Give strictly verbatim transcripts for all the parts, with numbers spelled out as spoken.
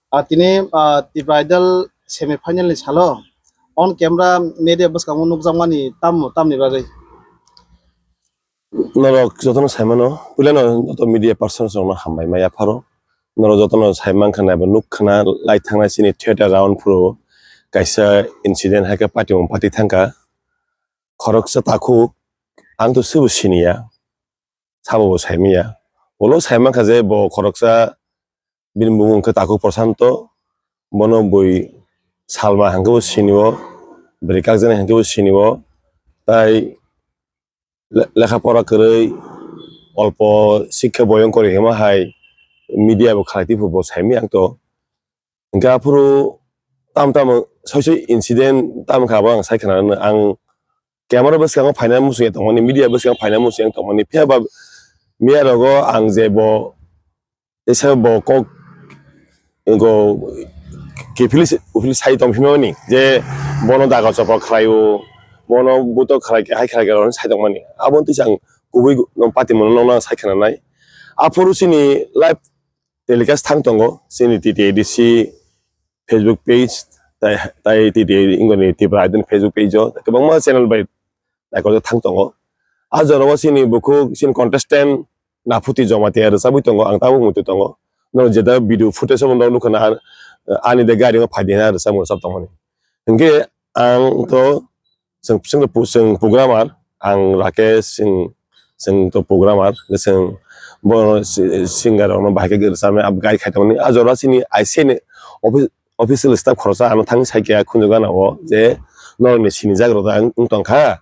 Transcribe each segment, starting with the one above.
Ah, tini, ah, Tipra Idol semi final ni salo on camera media bwskango nukjakmani tamo tamni bagwi? Norok jotono saimano, puilano joto media persons rokno hambai ma yapharo. Norok jotono saimankha naibo nukkhana lai thangnai chini theater round phuru kaisa incident hai khe party mung party thangkha. Khoroksa takhuk ang to sebo siniya. Sabo bo saimanya. Ulo saimankha je bo khoroksa bini bumung wngkha takhuk Prosanto, bono bui Salma hwnkhe bo sinio, bwrwi kakjani hwnkhe bo sinio, tai le-, lekha pora kwrwi olpo sikhe boyong kori hima hai media bo khalai twi bo saimanya ang to. Hingke aphuru tam tam soi soi incident tam kha bo ang sai khna ang camera bwskango phaina muchung ya tongmani, media bwskango phaina muchung ya tongmani, phiya ba miya rogo ang je bo tesa bo kok go kiphili uphili sai tong phimani je bono daga chopra khlaio, bono buto khlai hai khlai rok sai tongmani, abo tisa ang kubui no pati mono nokna sai khna nai. Aphuru chini live telecast thang tongo chini T T A D C Facebook page, tai, tai T T A ingoni Tipra Idol Facebook page o kwbangma channel bai naikojak thang tongo. A jorao chini bukhuk chini contestant Naphuti Jamatia rwchabwi tongo, ang tabuk muitu tongo. No jeta video footage o nukha na, ani de gari o phai de na rwchapmung rwchap tongmani. Hinkhe ang to chwng, chwng, chwng programmer, ang Rakesh, chwng, chwng to programmer, chwng bo si-, singer rokno bahai khe rwchapnai, abo guide khai tongmani. A jora chini I C ni office, official staff khoroksa ano thang sai khe khunju gana o je norokni sinijak rok wng tong kha,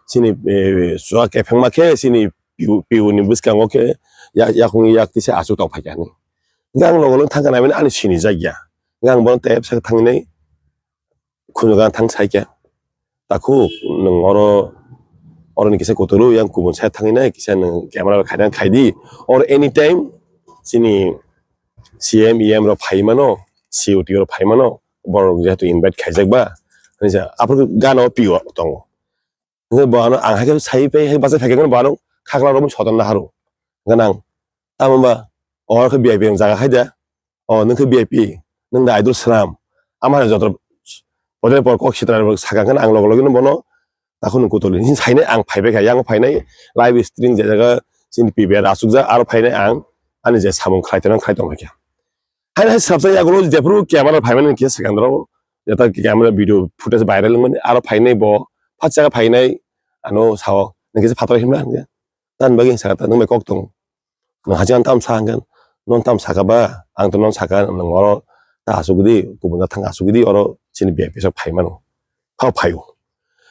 chini, eh, chwla kephengma khe chini piu, piu ni bwskango khe ya-, yakung yak tisa achuk tong phai kha hinwi. Hingke ang logo logo thang kha naimani ani sinijak ya. Hingke ang bono tep sak thangwi nai khunju gana thang sai khe. Takhuk nwng oro, oroni kisa kuturu yang kubun side thangwi nai kisa nwng camera bai khaina khai di. Or anytime chini C M, E M rok phai mano, C O T rok phai mano, borok jehetu invite khaijak ba, hinwi sa aphuru gana o pio tongo. Hingke bo ano ang hai khe sai pai hai bachai phai khe bo ano khakla rok soton na haru. Hingke nang tamo ba oro khe V I P ang jaga khai da. O nwng khe V I P, nwng da idol swnam. Ama hai joto podre por kok sitra rok saka khe ang logo logo no bono takhuk nwng kutuli. Sainai ang phai bai kha, yang phainai live stream je jaga chini P B R asuk jak aro phainai ang ani je samung khlai tong khlai tong kha. Hai hai sabsa yagulo jephuru camera phaimani kisa second rok jeta camera video footage viral wngmani aro phainai bo phatsa phainai ano sao nang kisa phataro himna hingke tan bagwi saka ta nang bai kok tong. Nwng haching ang tam sa hwnkhe, "Nono tam saka ba? Ang to nono saka, nwng oro ta asugwi di, kubun ta thang asugwi di, oro chini V I P sok phai mano." Phao phaio.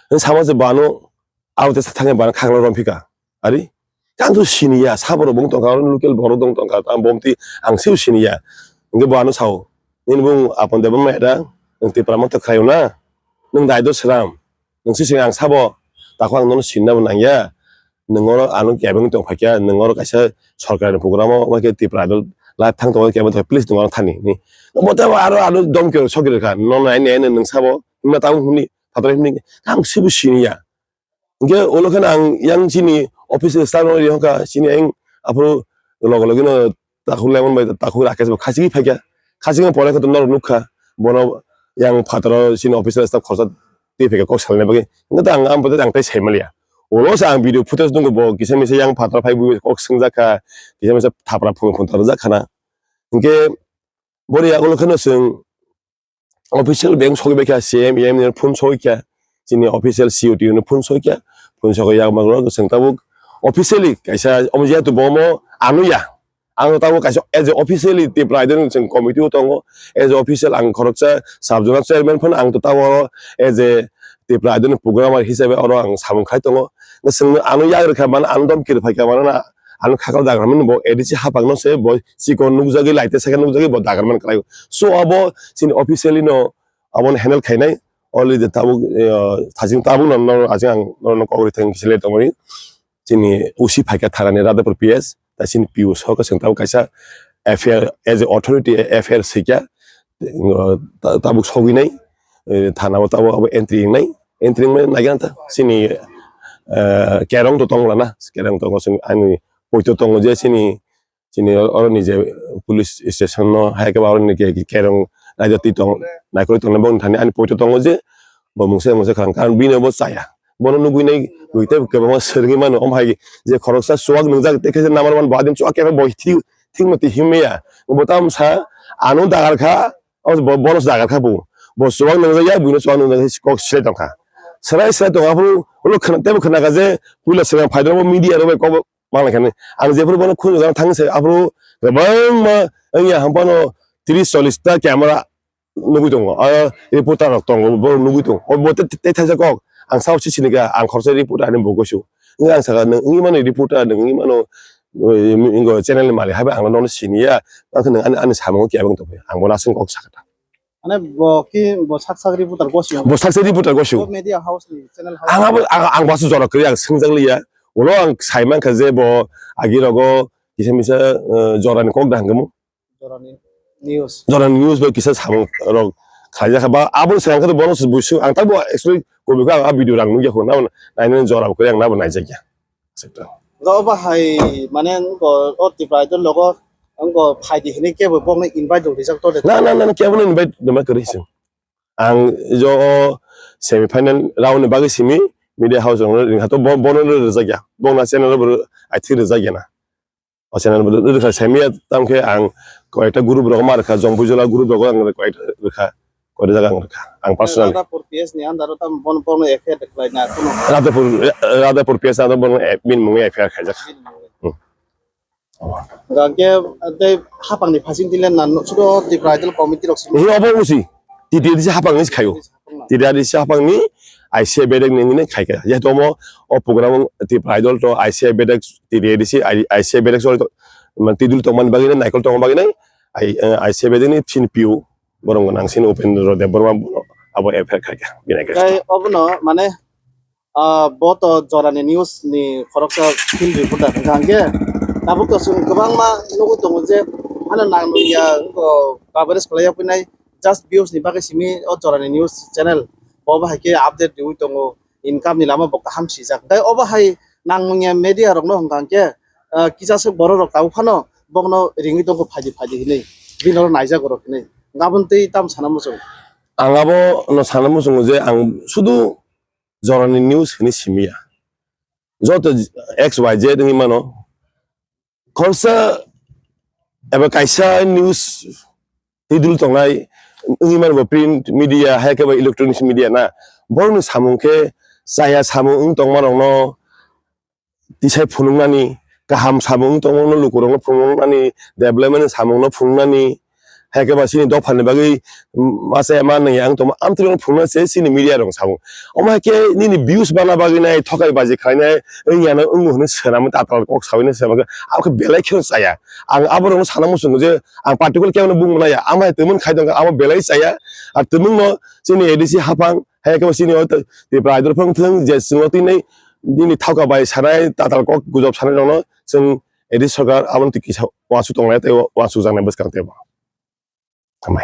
Nwng sama se bano, abo te thangwi bano khaklo romphika. Ari, ang to siniya, sabo rok bong tongkha, oro local borok dong tongkha, ang bong twi ang sebo siniya. Hwnkhe bano sao, "Nini bung Apon Debbarma era, nwng Tipra Motha khlaio na? Nwng dai do sram." Nwng sising ang sabo, takhuk ang nono sinna bo nangya. Nwng oro ano kebeng tong phaikya, nwng oro kaisa sorkar ni program o, omo khe Tipra Idol live thang tongo, kebeng tong, please nwng oro thani. Ni, omo tei aro ano domki rok sokki rwkha, nono nai nai nwng sabo, himna tabuk hwnwi, phataro himni, ang sibo siniya. Hingke ulo kheno ang yang chini office staff rok rihokha, chini yang aphuru loge loge no takhuk Lemon bai takhuk Rakesh bo khachigwi phaikha. Khachigwi pore khe norok nukha. Bono yang phataro chini office staff khoroksa twi phaikha kok salna bagwi. Hingke ang, ang bo ang tei sai maliya. Ulo se ang video footage nukgo bo kisa misa yang phataro phai bui kok swngjak kha. Kisa misa thapra phung phung ta rwjak khana. Hingke bori yagulo kheno chwng official bank sogwi bai kha, C M, E M ni phone sogwi kha, chini official C O T ni phone sogwi kha, phone sogwi yak magwlak chwng tabuk officially kaisa omo jehetu bo omo ano ya, ang tabuk kaisa as a officially Tipra Idol ni chwng committee o tongo, as a official ang khoroksa sub zonal chairman phano ang to tabuk oro as a Tipra Idol ni programmer hisabe oro ang samung khai tongo, chwng ano yak rwkha mano, ano domki rwphai kha mano na, ano khakal dagraman bo A D C hapang no se bo chikon nukjagwi, light saka nukjagwi bo dagraman kwlai. So abo chini officially no abo no handle khainai. Already tabuk, eh, thajing tabuk no, no, ajing ang no, no kok rithang kisa le tongmani. Chini O C phaikha tharani Radhapur P S, ta chini P O sok chwng tabuk kaisa F I R as a authority F I R sika, eh, ta-, tabuk sogwi nai, eh, thana o tabuk abo entry wngnai, entry wngmani nagina ta chini, eh, kerong to tongla na, kerong tongo chwng ani poito tongo je chini chini oro ni je police station no hai khe ba oro ni ke kerong raida twi tong naikolwi tong bong thani ani poito tongo je bo mungsa mungsa khang karon bini bo chaya bono nugwi nai gwi tei kwbangma swrwngwi mano om hai je khoroksa chuwak nungjak tei khe number one bo adim chuwak khe bo thik thik mati himya bo tam sa ano dagar kha o bo bono dagar kha bo bo chuwak nungjak ya buino chuwak nungjak kok se tong kha serai serai tong aphuru ulo khna tebo khna kha je puila swrang phai media rok bai kok manglai kha ni. Ang jephuru bono khunju jang thang se, aphuru kwbangma wngya hampano tris chollis ta camera nugwi tongo. Ah, reporter rok tongo, borok nugwi tongo. O bo te, te thaisa kok, ang sao si sini kha, ang khoroksa reporter ani bo gosu. Wngya ang saka, "Nwng wngwi mano reporter, nwng wngwi mano, eh, ingo channel ni malik, haiba ang nono siniya." Ang khe nwng ani, ani samung khe abang tongphai. Ang bono aswk kok sakha. Mane bo ki, bo sak sak reporter gosi. Bo sak sak reporter gosi. Bo media house ni channel house. Ang abo, ang, ang basu jora kwrwi ang swngjak liya. Ulo ang sai mankha je bo agi rogo kisa misa, eh, jora ni kok da hangkhe mo. Jora ni news. Jora ni news bai kisa samung rok khlai jakha ba abo sai ang khe bono busu ang ta bo actually kobi ko ang a video rang nugya ko na nai jora kwrwi ang na bo naijakya. Sector. Ga oba hai mane ko o Tipra Idol logo ang ko phaidi hini kebo bokni invite rok rijak to de. Na, na, na, na, kebo no invite rwma kwrwi se. Ang jo o semi final round ni bagwi simi media house rok ringkha to bo-, bono rwjak ya. Bokna channel bo I think rwjak ya na. O channel bo rwkha semi ya tam khe ang koyekta group rok ma rwkha, Jongbujola group rok ang koyekta rwkha. Kori jaga ang rwkha. Ang personal. Radhapur P S ni under o tam bon, bon F I R declare na kuno. Radhapur, Radhapur P S under bon, eh, bin mungwi F I R khaijak. Hmm. Gangke tei hapang ni phasing tile na sudo Tipra Idol committee rok simi. Ni obo usi. T T A D C hapang ni khayo. T T A D C hapang ni I C I bedek ni ni khaika. Jehetu omo o program Tipra Idol to I C I bedek T T A D C, I C I bedek sori to man tidul tong man bagwi nai, naikol tong bagwi nai. I, eh, I C I bedek ni chin piu. Borok nang sini Upendra Debbarma bono abo F I R khaikha, bini against o. Tei obono mane, ah, bo to jorani news ni khoroksa field reporter hwnkha hwnkhe tabuk to chwng kwbangma nugwi tongo je ano nang nungya wngkha coverage khlaiya phinai just views ni bagwi simi o jorani news channel bo bahai khe update riwi tongo. Income ni lama bo kaham sijak. Tei obo hai nangmungya media rokno hwnkha hwnkhe, ah, kisa swk borok rok tabuk phano bokno ringwi tongkho phaidi phaidi hinwi, bini oro naijak rok hinwi. Gabon tei tamo sana muchung. Ang abo no sana muchungo je ang sudu jorani news hinwi simiya. Joto X Y Z wngwi mano. Khoroksa eba kaisa news tidul tongnai wngwi mano bo print media hai khe bo electronics media na. Borokni samung khe chaya samung wng tongma rokno tisai phunuknani, kaham samung wng tongma rokno lukurokno phunuknani, development ni samungno phunuknani, hai khe ba chini dophani bagwi, mm, masa ma nangya ang tongma amtwrwino phunukna se chini media rok samung. Omo hai khe nini views bana bagwi nai, thokai baji khlainai, wngya no wngo hwnwi swnamwi tatal kok sawi no swnamwi khe, abo khe belai kheno chaya. Ang aborokno sana muchungo je ang particular kebo no bung manya, amo hai twmwn khai tongkha, abo belai chaya. Ar twmwngno chini A D C haphang, hai khe bo chini o Tripura Idol phang thwng je chwngno tini nini thoka bai sanai, tatal kok gujok sanai rokno chwng A D C sarkar aboni twi kisa uansuk tongnai tei uansuk jaknai bwskang tei bo. Hambai.